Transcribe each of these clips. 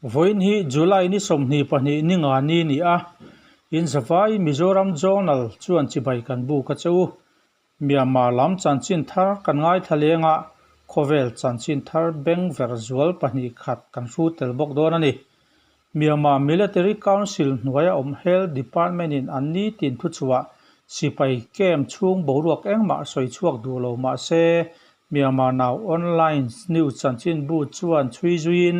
Vawiin hi July ni 22 ni nga ni ni a, in zavai Mizoram Journal chuan chibai kan buk a che u. Myanmar lam chanchin thar kan ngaithla leng a, khawvel chanchin thar beng ver zual pahnih khat kan hru tel bawk dawn a ni. Myanmar Military Council hnuaia awm Health Department-in an nitin thuchhuah sipai camp chhung boruak engmah sawi chhuak duh lo mah se, Myanmar Now Online News chanchinbu chuan chhui zuiin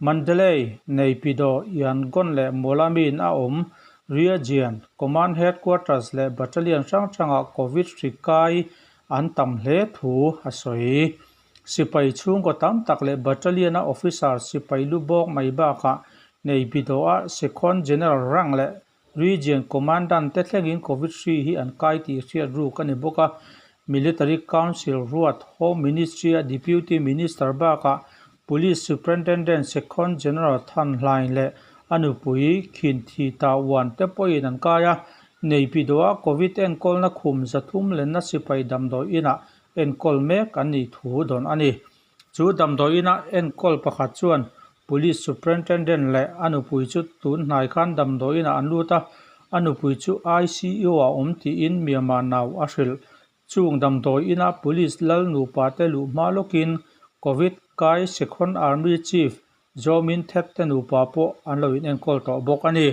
Mandalay, Naypyidaw, Yangon leh Mawlamin a awm Region, Command Headquarters leh Battalion hrang hrangah Covid hri kai an tam hle thu a sawi. Sipai chhungkaw tam tak leh Battalion-a officer sipai lu bawk mai bakah Naypyidaw-a Sekhon General rank leh Region Commandant te thlengin Covid hri hi an kai tih hriat ruk a ni bawk a. Military Council ruat Home Ministry-a Deputy Minister bakah Police Superintendent Sekhon General Than Hlain leh a nupui Khin Thi Ta Uan te pawhin an kai a. Naypyidaw-a Covid enkawlna khum 300 lenna sipai damdawi inah enkawl mek an nih thu dawn a ni. Chu damdawi ina enkawl pakhat chuan Police Superintendent leh a nupui chu tun hnai khan damdawi inah an lut a, a nupui chu ICU ah awm tiin Myanmar nau a hrilh. Chung damdawi ina Police lal nupa te luh hma lawkin Covid kai Sekhon Army Chief Zaw Min Thet te nupa pawh an lo inenkawl tawh bawk a ni.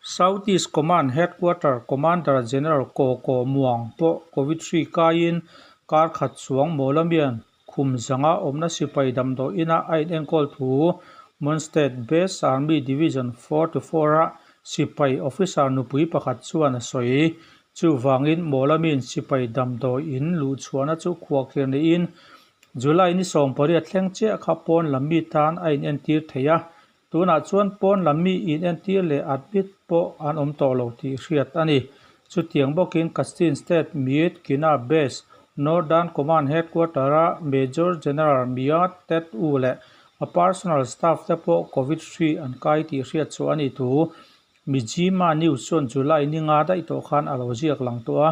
South East Command Headquarter Commander General Ko Ko Muang pawh Covid hri kaiin kar khat chuang Mawlamian khum zanga awmna sipai damdawi inah a inenkawl thu Mon State Base Army Division 44 a sipai officer nupui pakhat chuan a sawi. Chuvangin Mawlamian sipai damdawi in luhchhuahna chu khuahkhir niin July ni 18 thleng chiah kha pawn lam mi tan a inentir thei a, tunah chuan pawn lam mi inentir leh admit pawh an awm tawh lo tih hriat a ni. Chutiang bawkin Kachin State Myit Kina Base, Northern Command Headquarter-a Major General Mya Tet U leh a personal staff te pawh Covid hri an kai tih hriat chhuah a nih thu Mizzima News chuan July ni nga daih tawh khan a lo ziak lang tawh a,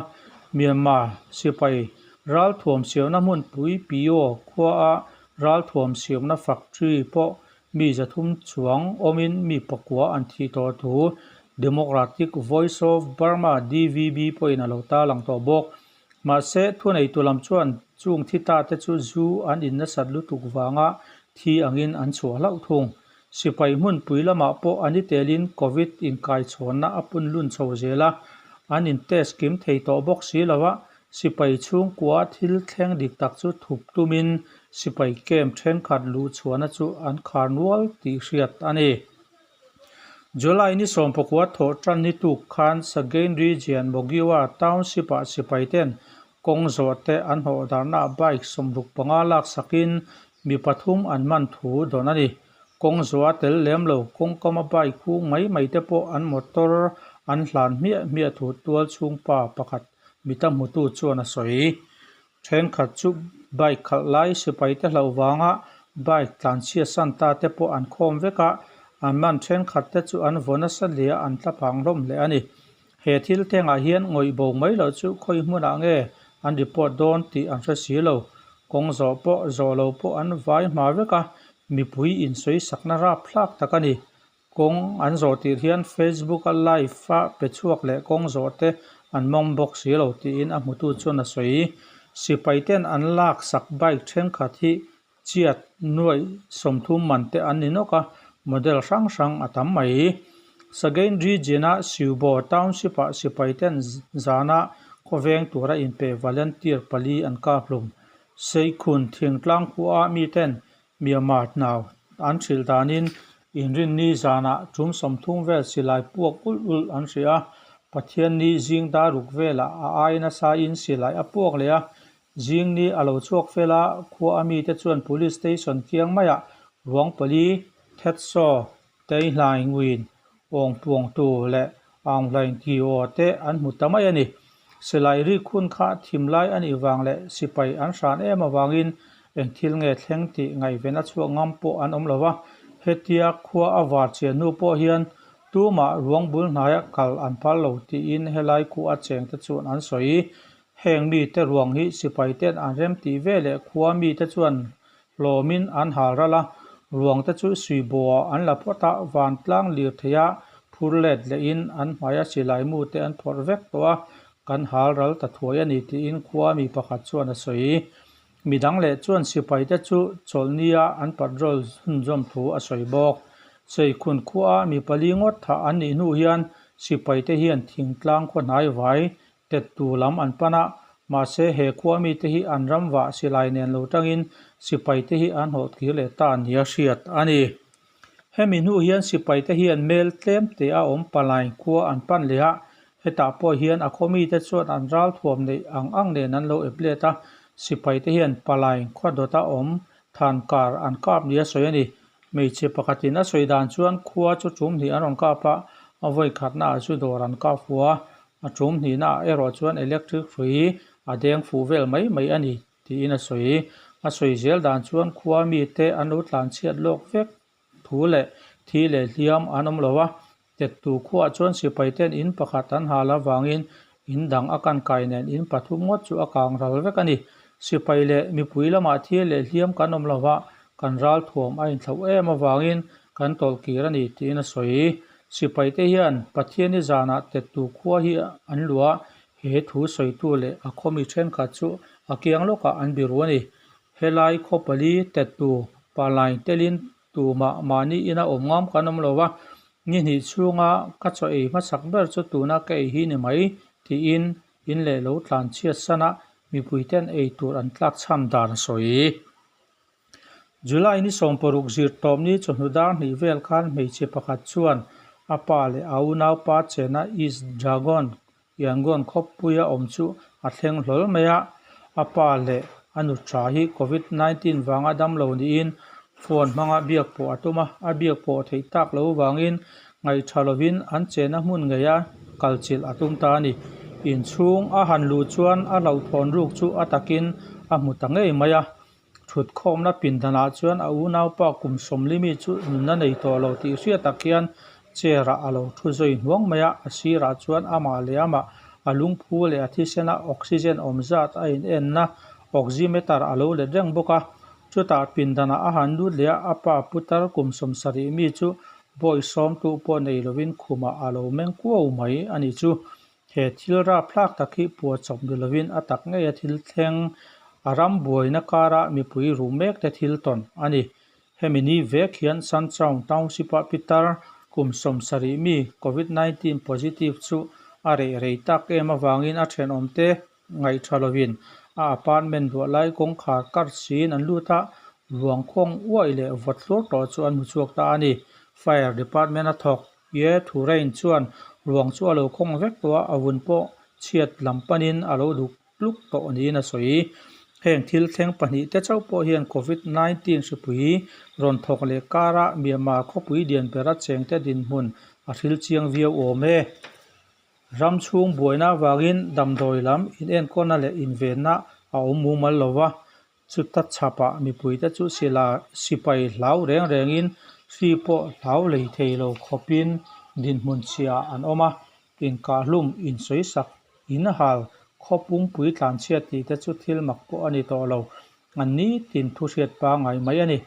Myanmar sipai ralthuam siamna hmunpui Pio khuaa ralthuam siamna factory pawh mi 300 chuang awmin mi pakua an thih tawh thu Democratic Voice of Burma, DVB, pawhin a lo tarlang tawh bawk. Mahse, thuneitu lam chuan chung thi ta te chu zu an in nasat lutuk vanga thi angin an chhuah hlauh thung. Sipai hmunpui lamah pawh an i telin Covid inkaichhawnna a pun lun chho zel a, an in test kim thei tawh bawk si lo a, sipai chhungkua thil thleng dik tak chu thup tumin sipai camp thenkhat luhchhuahna chu an khar nual tih hriat a ni. July ni 19 thawh tan ni tuk khan Sagaing Region Mogiwa Township-ah sipai ten kawng zawh te an hnawh darhnaah bike 65 lak sakin mi pathum an man thu dawn a ni. Kawng zawh a tel lem lo, kawngkama bike hung mai mai te pawh an motor an hlan hmiah hmiah thu tual chhungpa pakhat mita hmutu chuan a sawi. Thenkhat chu bike khalh lai sipai te hlauh vanga bike tlanchhia san ta te pawh an khawm vek a, an man thenkhat te chu an vaw nasa hle a, an tla phang hlawm hle a ni. He thil tengah hian ngawih bo mai loh chu khawi hmunah nge an report dawn tih an hre si lo. Kawng zawh pawh zawh lo pawh an vai hma vek a, mipui insawi sakna rapthlak tak a ni. Kawng an zawh tir hian Facebook a live a pe chhuak leh kawng zawh te an mawng bawk si lo tiin a hmutu chuan a sawi. Sipai ten an lak sak bike thenkhat hi chiat nuaih 30 man te an ni nawk a, model hrang hrang a tam mai. Sagaing Region-a Siubo Township-ah sipai ten zana khawveng tura inpe volunteer pali an kap hlum. Seikhun thingtlang khua miten Myanmar nau an hrilh danin inrinni zanah tum 30 vel silai puak ulh ulh an hria a, Pathianni zing dar ruk velah a ai nasain silai a puak leh a, zing ni a lo chhuak fel a, khua a mite chuan Police Station kiang maiah ruang pali, Thetsaw, Teihlai Nguin, Awngpuangtu leh Aunghlain Kio te an hmu ta mai a ni. Silai rik hun kha thim lai a nih vang leh sipai an hran em avangin eng thil nge thleng tih ngaihven a chhuak ngam pawh an awm lo va, hetia khua a var chian hnu pawh hian tumah ruang bul hnaia kal an phal lo tiin helai khua a cheng te chuan an sawi. Heng mite ruang hi sipai ten an rem tih ve leh khua mite chuan hlawmin an hal ral a, Ruang te chu Suibo-ah an la phawt a, vantlang lirtheia phur let lehin an hmaia silai mu te an phawrh vek tawh a, kan hal ral ta thuai a ni tiin khua mi pakhat chuan a sawi. Midang leh chuan sipai te chu chawlhnia an patrol chhunzawm thu a sawi bawk. Seikhun khuaa mi pali ngawt thah an nih hnu hian sipai te hian thingtlang khaw hnai vai Tettu lam an pan a, mahse he khua mite hi an ram vah silai nen lo tangin sipai te hi an hlawh kir leh ta nia hriat a ni. Hemi hnu hian sipai te hian mel tlem te a awm Palain khua an pan leh a, hetah pawh hian a khaw mite chuan an ral thuam neih ang ang nen an lo ep let a, sipai te hian Palain khaw dawta awm than kar an kap nia sawi a ni. Hmeichhe pakhatin a sawi dan chuan khua chu tum hnih an rawn kap a, a vawi khatnaah chu dawr an kap fuh a, A tum hnihnaah erawh chuan electric hrui a deng fuh vel mai mai a ni tiin a sawi. A sawi zel dan chuan khua mite an lo tlanchhiat lawk vek thu leh thi leh hliam an awm lo a, Tettu khuaah chuan sipai ten in pakhat an hal avangin in dang a kan kai nen in pathum ngawt chu a kang ral vek a ni. Sipai leh mipui lamah thi leh hliam kan awm lo a, kan ralthuam a inthlauh em avangin kan tawlhkir a ni tiin a sawi. Sipaite hian Pathiani zanah Tettu khua hi an luah a, he thu sawitu leh a khawmi thenkhat chu a kiang lawkah an biru a ni. Helai khaw pali Tettu Palain telin tumah mahni ina awm ngam kan awm lo va, ni hnih chhunga ka chaw ei hmasak ber chu tuna ka ei hi ni mai tiin in leh lo tlan chhiat sana mipuiten ei tur an tlak chham dan a sawi. July ni 16 zirtawpni chawhnu dar hnih vel khan hmeichhe pakhat chuan a pa leh a unaupa chena East Dragon, Yangon khawpuia awm chu a thleng hlawl mai a. A pa leh a nuṭa hi Covid 19 vanga damlo niin phone hmanga biak pawh a tum a, a biak pawh theih tak lo vangin ngaihṭha lovin an chena hmun ngeia kalchilh a tum ta a ni. Inchhung a han luh chuan a hlauhthawn ruk chu a takin a hmu ta ngei mai a. Thutkhawmna pindanah chuan a unaupa kum sawmlimi chu nunna nei tawh lo tih hriat tak hian chair ah a lo thu zui hnuang mai a, a sirah chuan amah leh amah a lungphu leh a thisena oxygen awm zat a in enna oximeter a lo let reng bawk a. Chutah pindanah a han lut leh a, a pa putar kum 70 mi chu bawi sawmtu pawh nei lovin khumah a lo meng kuau mai a nih chu. He thil rapthlak tak hi puahchawp ni lovin a tak ngeia thil thleng, a ram buaina kara mipui ruh mek te thil tawn a ni. Hemi ni vek hian Sanchaung Township-a pitar kum 70 mi Covid 19 positive chu a reh rei tak em avangin a thenawmte ngaihtha lovin a apartment luah lai kawngkhar kar siin an lut a, ruang khawng uaih leh vawt hlur tawh chu an hmu chhuak ta a ni. Fire Department a thawk. Ye Thurain chuan ruang chu a lo khawng vek tawh a, a vun pawh chhiat lam panin a lo duk tluk tawh niin a sawi. Heng thil thleng pahnih te chauh pawh hian Covid 19 hripui rawn thawk leh kara Myanmar khawpui lian bera chengte dinhmun a hril chiang viau awm e. Ram chhung buaina avangin damdawi lam inenkawlna leh invenna a awm mumal lo va, Chuta chhapah mipuite chu sila sipai hlau reng rengin hri pawh hlau lei thei lo khawpin dinhmun chhiah an awm a, inkahlum, insawisak, inhal, khaw pungpui tlanchhiat tih te chu thil mak pawh a ni tawh lo. An ni tin thu hriat pangngai mai a ni.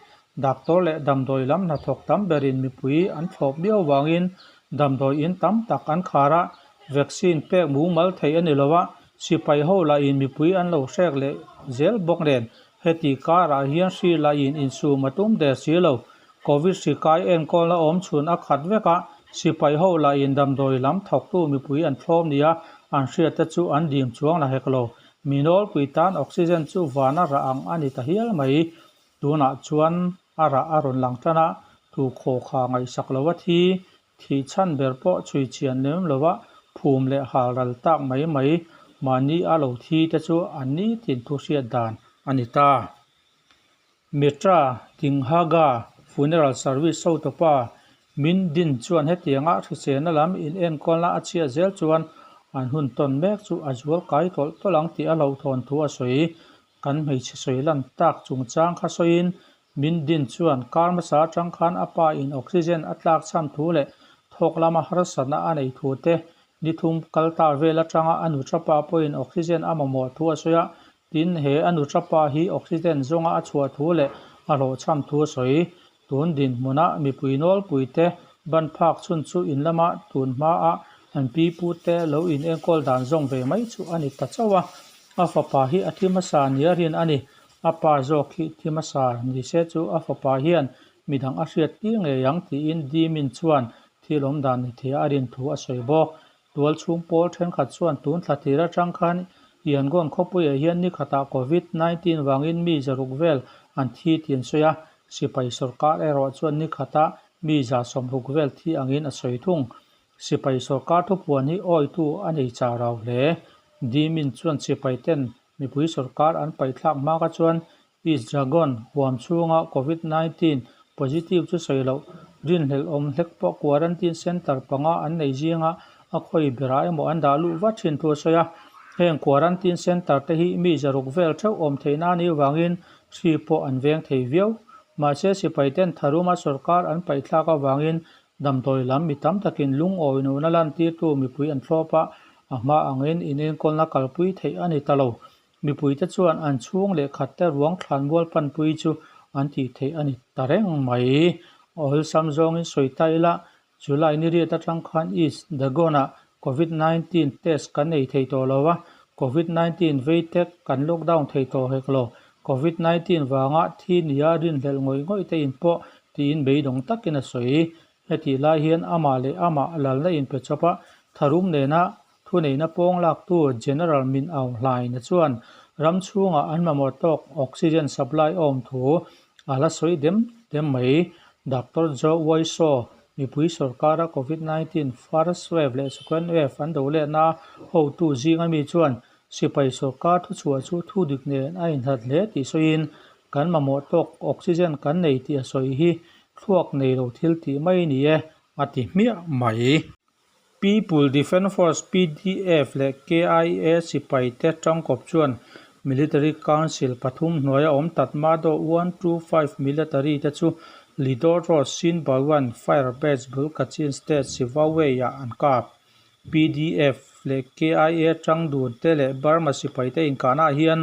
Doctor leh damdawi lam hnathawk tam berin mipui an thlawp miau vangin damdawi in tam tak an khar a, vaccine pek mumal theih a ni lo a, Sipai ho lahin mipui an lo hrek leh zel bawk nen, heti karah hian hri lahin insum a tum der si lo. Covid hri kai enkawlna awm chhun a khat vek a, sipai ho lahin damdawi lam thawktu mipui an thlawm nia an hriat te chu an dim chuang la hek lo. Mi nawlpui tan oxygen chu van a rah ang a ni ta hial mai. Tunah chuan a rah a rawn lang tan a, tu khaw kha ngaihsak lo a thi Thih chhan ber pawh chhui chian lem lova phum leh hal ral tak mai mai mahni a lo thi te chu an ni tin thu hriat dan a ni ta. Mitra Dinghaga Funeral Service hotupa Min Din chuan hetianga hriselna lam inenkawlna a chhiat zel chuan an hun tawn mek chu a zual kai tawlh tawlh ang tih a hlauhthawn thu a sawi. Kan hmeichhe sawi lan tak chungchang kha sawiin Min din chuan kar hmasa atang khan a pa in oxygen a tlak chhan thu leh thawk lama harsatna a nei thu te, ni thum kal ta vel atanga a nutra pa pawhin oxygen a mamawh thu a sawi a, tin he a nutra pa hi oxygen zawnga a chhuah thu leh a hlawhchham thu a sawi. Tun dinhmuna mipui nawlpuite ban phak chhun chu in lama tun hmaa an pi pute lo in enkawl dan zawng ve mai chu a ni ta chauh a. A fapa hi a thi hmasa nia rin a ni. A pa zawk hi thi hmasa ni se chu a fapa hian midang a hriat tir ngei ang tiin Dimin chuan thil awm dan ni theia a rin thu a sawi bawk. Tual chhung pawl thenkhat chuan tun thla tir atang khan Yangon khawpuiah hian ni khatah Covid 19 vangin mi zaruk vel an thi tih an sawi a, sipai sawrkar erawh chuan ni khata mi 160 vel thi angin a sawi thung. Sipai sawrkar thupuan hi awitu a nei chau rau hle. Dimin chuan sipai ten mipui sawrkar an paihthlak hma kha chuan East Dragon huam chhunga Covid 19 positive chu sawi loh rinhlelh awm hlek pawh quarantine centre panga an nei zinga a khawi berah emaw an dah luh vat thin thu a sawi a. Heng quarantine centre te hi mi 600 vel theuh awm theihna a nih avangin hri pawh an veng thei viau. Mahse sipai ten tharuma sawrkar an paihthlak avangin damdawi lam mi tam takin lungawi lohna lantirtu mipui an thlawp a, a hma angin inenkawlna kalpui theih a ni ta lo. Mipuite chuan an chhung leh khatte ruang thlanmual panpui chu an tih theih a ni ta reng mai. Awlsam zawngin sawi ta ila, July ni riat atang khan East Dagon-ah Covid 19 test kan nei thei tawh lo a, Covid 19 vei te kan lockdown thei tawh hek lo. Covid 19 vanga thi nia rinhlelh ngawih ngawih te in pawh tiin beidawng takin a sawi. Hetih lai hian amah leh amah lalna inpe chawp a, tharum nena thuneihna pawng laktu General Min Aung Hlaing chuan ram chhungah an mamawh tawk oxygen supply a awm thu a la sawi dem dem mai. Doctor Joe Waisaw, mipui sawrkara Covid 19 first wave leh second wave an do lehna hotu zinga mi chuan sipai sawrkar thuchhuah chu thudik nen a inhlat hle tih sawiin kan mamawh tawk oxygen kan nei tih a sawi hi thluak nei lo thil tih mai ni e a ti hmiah mai. People Defence Force, PDF, leh KIA sipai te tangkawp chuan Military Council pathum hnuaia awm Tatmadaw 125 Military te chu Lidor Road, Sinbawan Fire Base bul Kachin State Sivaway-ah an kap. PDF leh KIA tang dun te leh Burma sipai te inkahnaah hian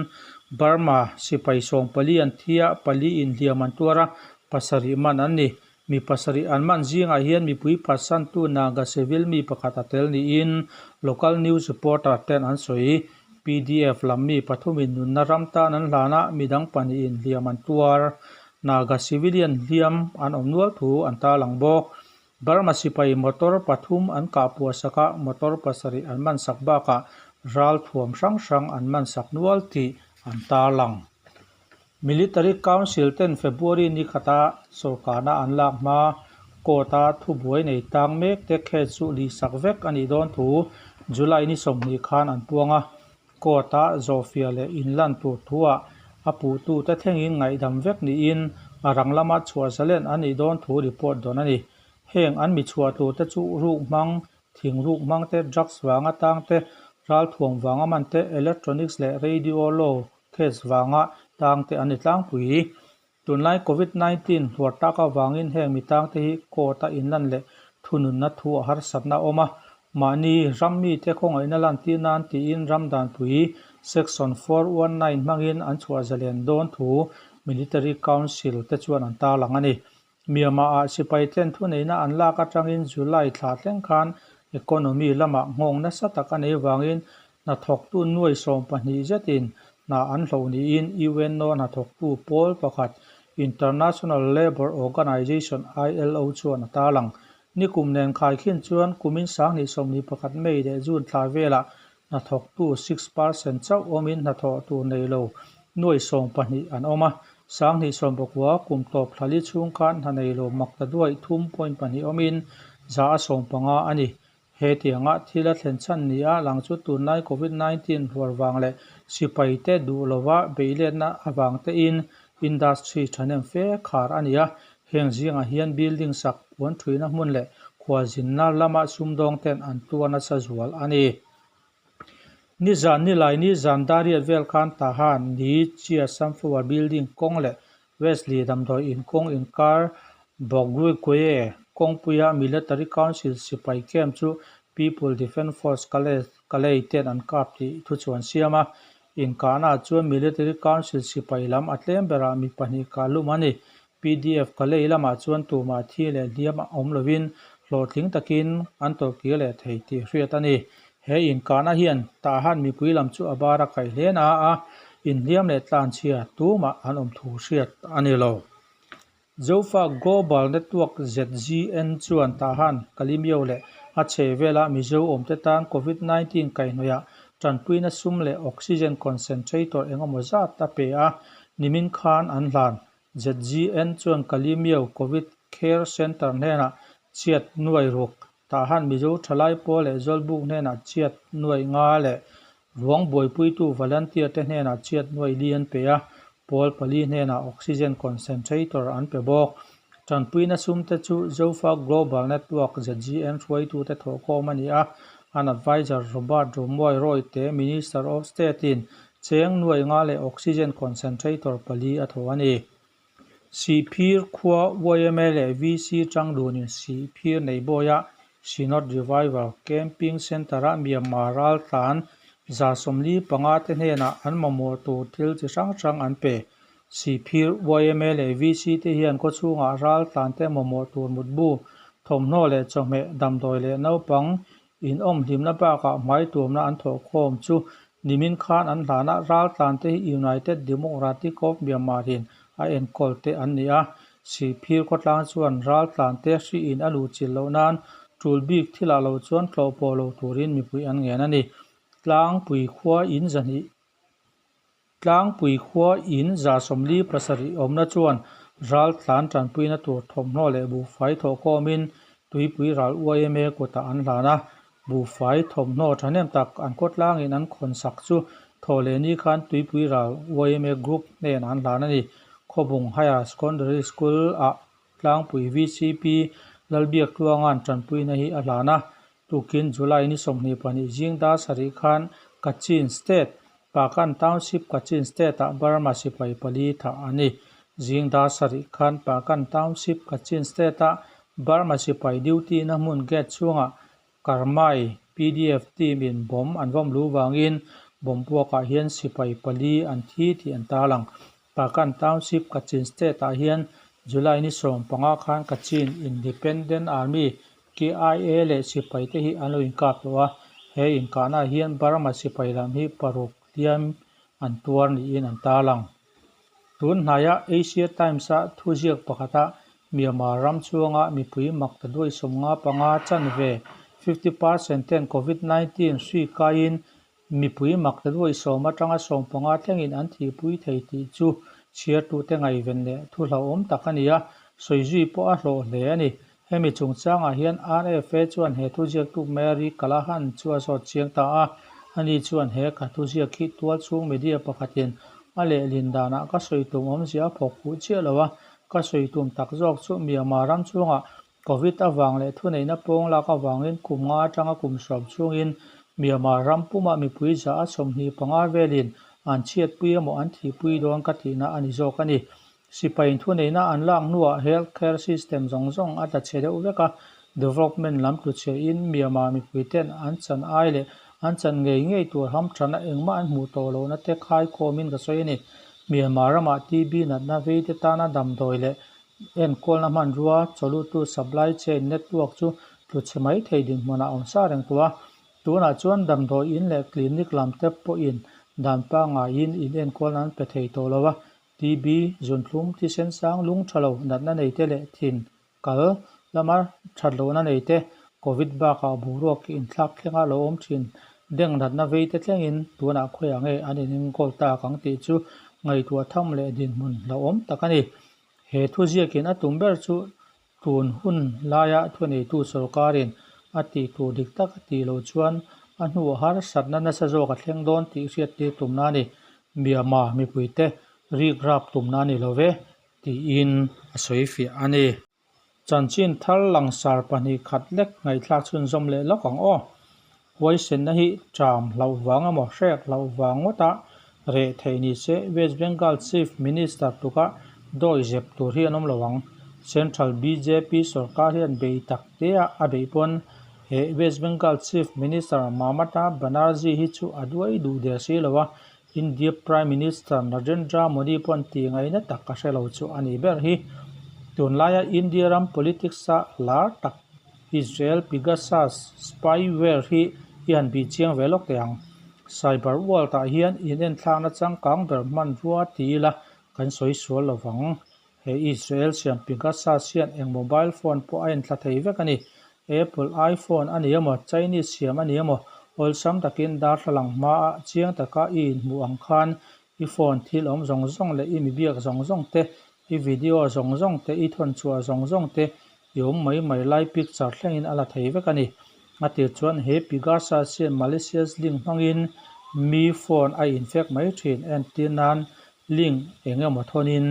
Burma sipai 14 an thi a, pali inhliam an tuar a, pasarih man an ni. Mi pasarih an man zingah hian mipui phatsantu Naga civil mi pakhat a tel niin local news reporter ten an sawi. PDF lam mi pathumin nunna ram tan an hlan a, midang pahnihin hliam an tuar. Naga civilian hliam an awm nual thu an tarlang bawk. Burma sipai motor pathum an kahpuah sak a, motor pasarih an man sak bakah ral thuam hrang hrang an man sak nual tih an tarlang. Military Council ten February ni khata sawrkarna an lak hma court-a thubuai nei tang mek te case chu lihsak vek a nih dawn thu July ni 20 khan an puang a. Court-a zawhfiah leh inlan tur thuah a puhtute thlengin ngaihdam vek niin a rang lama chhuah zalen a nih dawn thu report dawn a ni. Heng an mi chhuah turte chu ruk hmang, thing ruk hmang te, drugs vanga tang te, ralthuam vanga man te, electronics leh radio law case vanga tang te an ni tlangpui. Tunlai Covid 19 hluar tak avangin heng mi tang te hi court-a inlan leh thununna thu a harsatna a awm a. Mahni ram mite khawngaihna lantir nan tiin ram danpui Section 419 hmangin an chhuah zalen dawn thu Military Council te chuan an tarlang a ni. Myanmar-ah sipai ten thuneihna an lak atangin July thla thleng khan economy lamah nghawng nasa tak a nei vangin hnathawktu nuai 12 zetin hna an hloh niin UNO hnathawktu pawl pakhat International Labour Organization ILO chuan a tarlang. Nikum nen khaikhin chuan kumin 2021 May leh June thla velah hnathawktu 6% chauh awmin hnathawh tur nei lo nuai 12 an awm a. 2019 kum tawp thlali chhung khan hna nei lo makta duai 3.2 awmin 115 a ni. He tianga thil a thlen chhan ni a lang chu tunlai Covid 19 hluar vang leh sipai te duh lova beiletna avang te in industry thahnem fe khar a ni a. Heng zingah hian building sak puan thuina hmun leh khualzinna lama sumdawng ten an tuar nasa zual a ni. Nizan nilai ni zan dariat vel khan Tahan ni Chia Sunflower Building kawng leh Wesley damdawi in kawng inkar Bogwe kawngpuia Military Council sipai camp chu People Defence Force Kalay ten an kap tih thuchuan siam a. Inkahnaah chuan Military Council sipai lam a tlem berah mi pahnih kahlum a ni. Pdf Kalay lamah chuan tumah thi leh hliam awm lovin hlawhtling takin an tawlhkir leh thei tih hriat a ni. He inkahna hian Tahan mipui lam chu a bar a kaih hle na a, inhliam leh tlanchhia tumah an awm thu hriat a ni lo. Zofa Global Network, ZGN, chuan Tahan, Kalemyo leh a chhehvela Mizo awmte tan Covid 19 kaihhnawihah tanpuina sum leh oxygen concentrator engemaw zat a pe a, nimin khan an hlan. ZGN chuan Kalemyo Covid Care Centre hnenah chiat nuai ruk, Tahan Mizo thalai pawl leh Zawlbuk hnenah chiat nuai nga leh ruang buaipuitu volunteer te hnenah chiat nuai li an pe a, pawl pali hnenah oxygen concentrator an pe bawk. Tanpuina sum te chu Zofa Global Network, ZGN, hruaitute thawhkhawm a ni a, an adviser Robert Romuai Royte, Minister of State in cheng nuai nga leh oxygen concentrator pali a thawh a ni. Sihphir khua yma leh VC tangdunin Sihphir Neihbawiah Synod Revival Camping Centre-ah Myanmar raltlan 75 te hnenah an mamawh tur thil chi hrang hrang an pe. Sihphir yma leh VC te hian khawchhungah raltlante mamawh tur mutbu, thawmhnaw leh chawhmeh, damdawi leh naupang inawmhlimna bakah hmaituamna an thawhkhawm chu nimin khan an hlan a, raltlante hi United Democratic of Myanmar in a enkawl te an ni a. Sihphir khawtlang chuan raltlante hriin a luhchilh loh nan tul bik thilah lo chuan tlawh pawh lo turin mipui an ngen a ni. Tlangpui khua in zahnih Tlangpui khua in 77 awmna chuan raltlan tanpuina tur thawmhnaw leh buhfai thawhkhawmin Tuipui ral yma kutah an hlan a. Buhfai thawmhnaw thahnem tak an khawtlangin an khawnsak chu thawhlehni khan Tuipui ral yma Group hnenah an hlan a ni. Khawbung Higher Secondary School-ah Tlangpui VCP Lalbiaktluanga'n tanpuina hi a hlan a. Tukin July ni 22 zing dar sarih khan Kachin State, Pakan Township Kachin State-ah Burma sipai pali thah a ni. Zing dar sarih khan Pakan Township Kachin State-ah Burma sipai duty-na hmun gate chhungah Karmai pdf team-in bomb an vawm luh vangin bomb puakah hian sipai pali an thi tih an tarlang. Pakan Township Kachin State-ah hian July ni 15 khan Kachin Independent Army, KIA, leh sipai te hi an lo inkap tawh a, he inkahnaah hian Burma sipai lam hi paruk hliam an tuar niin an tarlang. Tun hnaia Asia Times-a thuziak pakhata Myanmar ram chhunga mipui makta duai 55 chanve, 50 percent, ten Covid 19 hri kaiin mipui makta duai 10 atanga 15 thlengin an thihpui thei tih chu chhiartute ngaihven leh thu hlauhawm tak a ni a, sawizui pawh a hlawh hle a ni. Hemi chungchangah hian RFA chuan he thuziaktu Mary Callahan chu a zawt chiang ta a, ani chuan he ka thuziak hi tualchhung media pakhatin a lehlin danah ka sawi tum awmzia a phawk fuh chiah lo a, ka sawi tum tak zawk chu Myanmar ram chhungah Covid avang leh thuneihna pawng lak avangin kum nga atanga kum 10 chhungin Myanmar ram pumah mipui 25% velin an chhiatpui emaw an thihpui dawn ka tihna a ni zawk a ni. Sipai thuneihna an lak hnuah health care system zawng zawng a tla chhe deuh vek a, development lam tlu chhe in Myanmar mipui ten an chan ai leh an chan ngei ngei tur hamthana engmah an hmuh tawh lohna te khai khawmin ka sawi a ni. Myanmar ramah TB natna veite tana damdawi leh enkawlna hmanrua chawluttu supply chain network chu tlu chhe mai thei dinhmunah awm sa reng tawh a. Tunah chuan damdawi in leh clinic lam te pawhin dan pangaiin in enkawlna an pe thei tawh lo a, TB, zunthlum, thisen sang, lung tha lo, natna nei te leh thin kal lama that lohna nei te, Covid bakah boruak inthlak thlenga lo awm thin deng natna vei te thlengin tunah khawiah nge an inenkawl tak ang tih chu ngaihtuah tham leh dinhmun hlauhawm tak a ni. He thuziakin a tum ber chu tun hun laia thuneitu sawrkarin a tih tur dik tak a tih loh chuan a hnuah harsatna nasa zawk a thleng dawn tih hriattir tumna a ni. Myanmar mipuite rikrap tumna a ni lo ve, tiin a sawi fiah a ni. Chanchin thar langsar pahnih khat lek ngaihthlak chhunzawm leh lawk ang aw. Huaisenna hi ṭam hlauh vang emaw hrek hlauh vang ngawta reh theih ni se West Bengal Chief Minister tluka dawi zep tur hi an awm lo ang. Central bjp sorkar hian bei tak tea a beih pawn he West Bengal Chief Minister Mamata Banerjee hi chu a duai duh der si lo a, India Prime Minister Narendra Modi pawn tih ngaihna tak a hre lo chu a nih ber hi. Tunlaia India ram politics-a lar tak Israel Pegasus spyware hi i han bih chiang ve lawk teh ang. Cyber world-ah hian inenthlakna changkang ber hmanrua ti ila kan sawi sual lo vang. He Israel siam Pegasus hian eng mobile phone pawh a enthla thei vek a ni. Apple iPhone a ni emaw, Chinese siam a ni emaw, awlsam takin darthlalang hmaah chiang taka i inhmuh ang khan i phone thil awm zawng zawng leh i mi biak zawng zawng te, i video zawng zawng te, i thawn chhuah zawng zawng te, i awm mai mai lai picture thlengin a la thei vek a ni. A tir chuan he Pegasus hian malicious link hmangin mi phone a infect mai thin entir nan link eng emaw thawnin.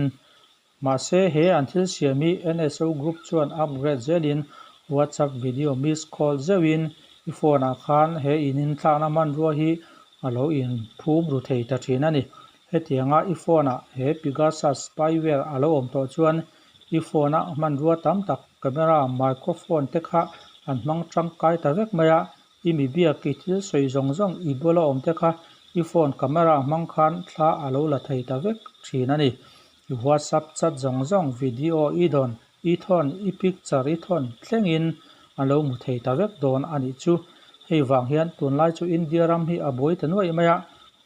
Mahse he an thil siam hi NSO Group chuan upgrade zelin WhatsApp video miss call zeuhin i phone ah khan he ininthlakna hmanrua hi a lo inphum ru thei ta thin a ni. Hetianga i phone ah he Pegasus spyware a lo awm tawh chuan i phone a hmanrua tam tak camera, microphone te kha an hmang tangkai ta vek mai a, i mi biak i thil sawi zawng zawng i bula awm te kha i phone camera hmang khan thla a lo la thei ta vek thin a ni. I WhatsApp chat zawng zawng, video i dawn, i thawn, i picture i thawn thlengin a lo hmu thei ta vek dawn a nih chu. Hei vang hian tunlai chu India ram hi a buai ta nuaih mai a,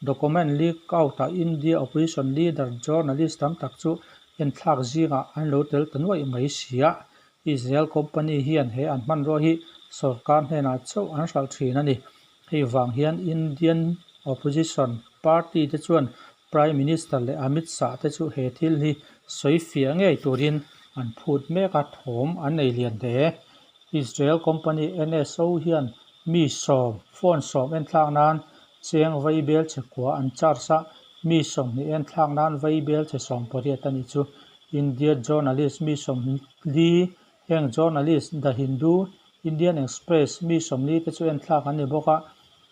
document leak out ah India opposition leader journalist tam tak chu enthlak zingah an lo tel ta nuaih mai si a. Israel company hian he an hmanrua hi sorkar hnenah chauh an hralh thin a ni. Hei vang hian Indian opposition party te chuan Prime Minister leh Amit Shah te chu he thil hi sawi fiah ngei turin an phut mek a, thawm an nei lian hle. Israel company NSO hian mi sawm, phone sawm enthlak nan cheng vaibel chhe kua an charge a, mi 20 enthlak nan vaibel chhe 18 a nih chu. India journalist mi 40, heng journalist The Hindu, Indian Express mi 40 te chu enthlak an ni bawk a,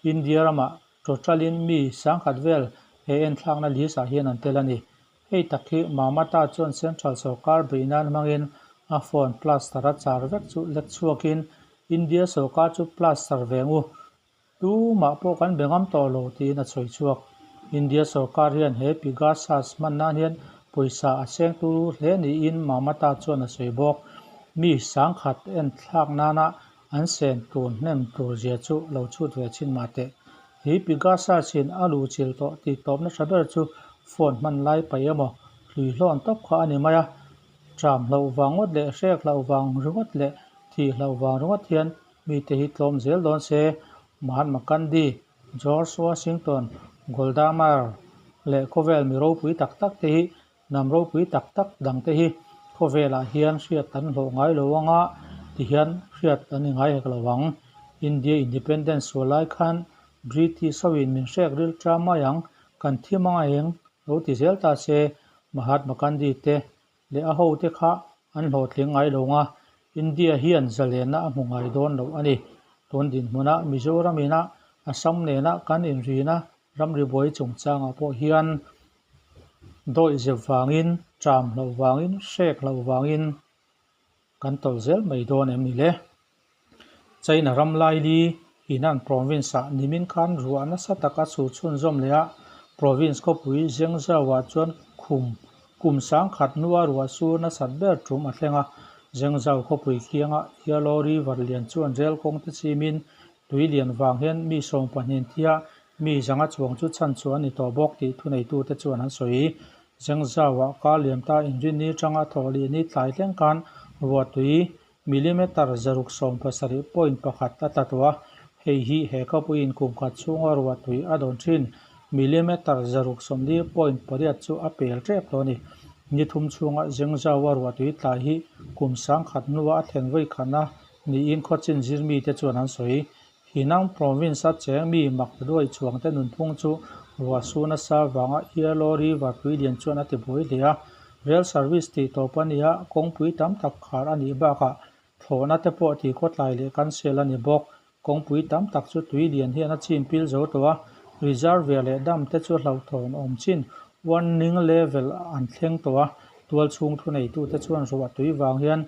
India ramah Total-in mi 10,000 vel he enthlakna list ah hian an tel a ni. Hei tak hi Mamata chuan Central sawrkar beih nan hmangin a phone plaster a char vek chu lek chhuakin India sawrkar chu plaster ve ngu tumah pawh kan be ngam tawh lo tiin a chhawi chhuak. India sawrkar hian he Pegasus hman nan hian pawisa a seng turu hle niin Mamata chuan a sawi bawk. Mi 10,000 enthlak nana An sen tur hnem tur zia chu lo chhut ve chin mah teh. Hi Pegasus in a luhchilh tawh tih tawpna tha ber chu phone hman lai paih emaw hlui hlawn tawp kha a ni mai a. Tram hlauh vang ngawt leh hrek hlauh vang ringawt leh thih hlauh vang ringawt hian mite hi tlawm zel dawn se. Mahatma Gandhi, George Washington, Golda Meir leh khawvel mi ropui tak tak te hi Hnam ropui tak tak dangte hi khawvelah hian hriat an hlawh ngai lo anga tihian hriat an ni ngai hek lo ang. India Independence sual lai khan British hoin min hrek ril ta mai ang, kan thi mang a eng lo ti zel ta se Mahatma Gandhi te leh a hote kha an hlawhtling ngai lo anga India hian zalenna a hmu ngai dawn lo a ni. Tun dinhmuna Mizoram ina Assam nena kan inrina ramri buai chungchangah pawh hian Dawih zep vangin, ṭam hlauh vangin, hrek hlauh vangin kan tawlh zel mai dawn em ni le? China ram laili Henan province-ah nimin khan ruah nasa taka chhur chhunzawm leh a, province khawpui Zhengzhou-ah chuan khum kum 10,000 hnua ruah sur nasat ber ṭum a thleng a. Zhengzhou khawpui kianga Yellow River lian chuan rel kawng te chimin Tui lian vang hian mi 12 thia mi 500 chuang chu chhan chhuah a ni tawh bawk tih thuneitute chuan an sawi. Zengzauah kar liam ta inrinni atanga thawh lih ni tlai thleng khan ruah tui millimeter 670.1 a tla tawh a, hei hi he khawpuiin kum khat chhunga ruah tui a dawn thin millimeter 640.8 chu a pel tep tawh a ni. Ni thum chhunga Zengzaua ruah tui tlai hi kum 10,000 hnua a thlen vawi khatna Niin khawchin zirmite chuan an sawi. Henan Province-a cheng mi mak duai chuangte nunphung chu ruah su nasa vanga Yellow River tuilian chuan a ti buai hle a. Rail service tih tawp a ni a, kawngpui tam tak khar a nih bakah thlawhna te pawh tih khawtlai leh cancel a ni bawk. Kawngpui tam tak chu tuilian hian a chim pil zo tawh a, reservoir leh dam te chu hlauhthawn awm chin warning level an thleng tawh a. Tualchhung thuneitute chuan ruah tui vang hian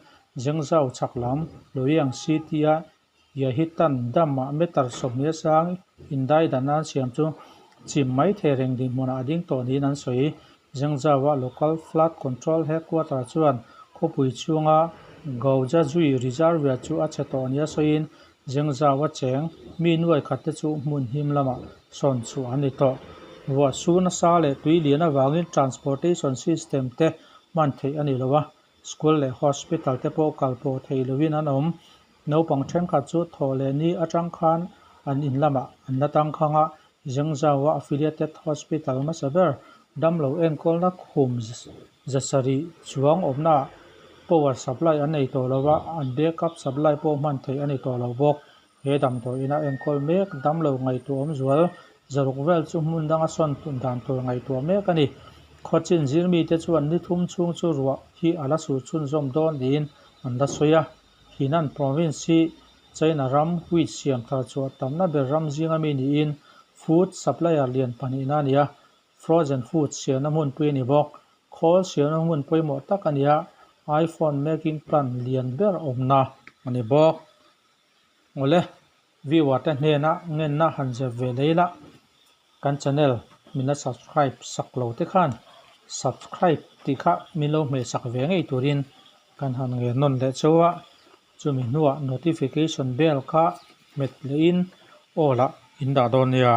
Zhengzhou chhak lam Luoyang City-a Yahitan Dam-ah meter 20 sang indaidan an siam chu chim mai thei reng dinhmunah a ding tawh niin an sawi. Zhengzhou-a Local Flood Control Headquarter chuan Khawpui chhunga Gaujiazui Reservoir chu a chhe tawh nia sawiin Zhengzhou a cheng mi nuai khat te chu hmun him lamah sawn chhuah an ni tawh. Ruah sur nasa leh tui lian avangin transportation system te hman theih a ni lo a, school leh hospital te pawh kal pawh thei loin an awm. Naupang thenkhat chu thawh leh ni atang khan an in lamah an la tangkhang a, Zhengzhou-a affiliated hospital hmasa ber damlo enkawlna khum zasarih chuang awmnaah power supply an nei tawh lo a, an backup supply pawh hman theih a ni tawh lo bawk. He damdawi ina enkawl mek damlo ngaihtuah awm zual zaruk vel chu hmun danga sawn dan tur ngaihtuah mek a ni. Khawchin zirmite chuan ni thum chhung chu ruah hi a la sur chhunzawm dawn niin an la sawi a. Henan Province hi China ram wheat siam thar chhuah tamna ber ram zinga mi niin food supplier lian pahnihna a ni a, frozen food siamna hmunpui a ni bawk. Khawl siamna hmun pawimawh tak a ni a, iPhone making plant lian ber awmna a ni bawk. Awle, viewer te hnena ngenna han zep ve lei la, kan channel min la subscribe sak lo te khan subscribe tih kha min lo hmeh sak ve ngei turin kan han ngen nawn leh chauh a, chumi hnuah notification bell kha hmet lehin all ah in dah dawn nia.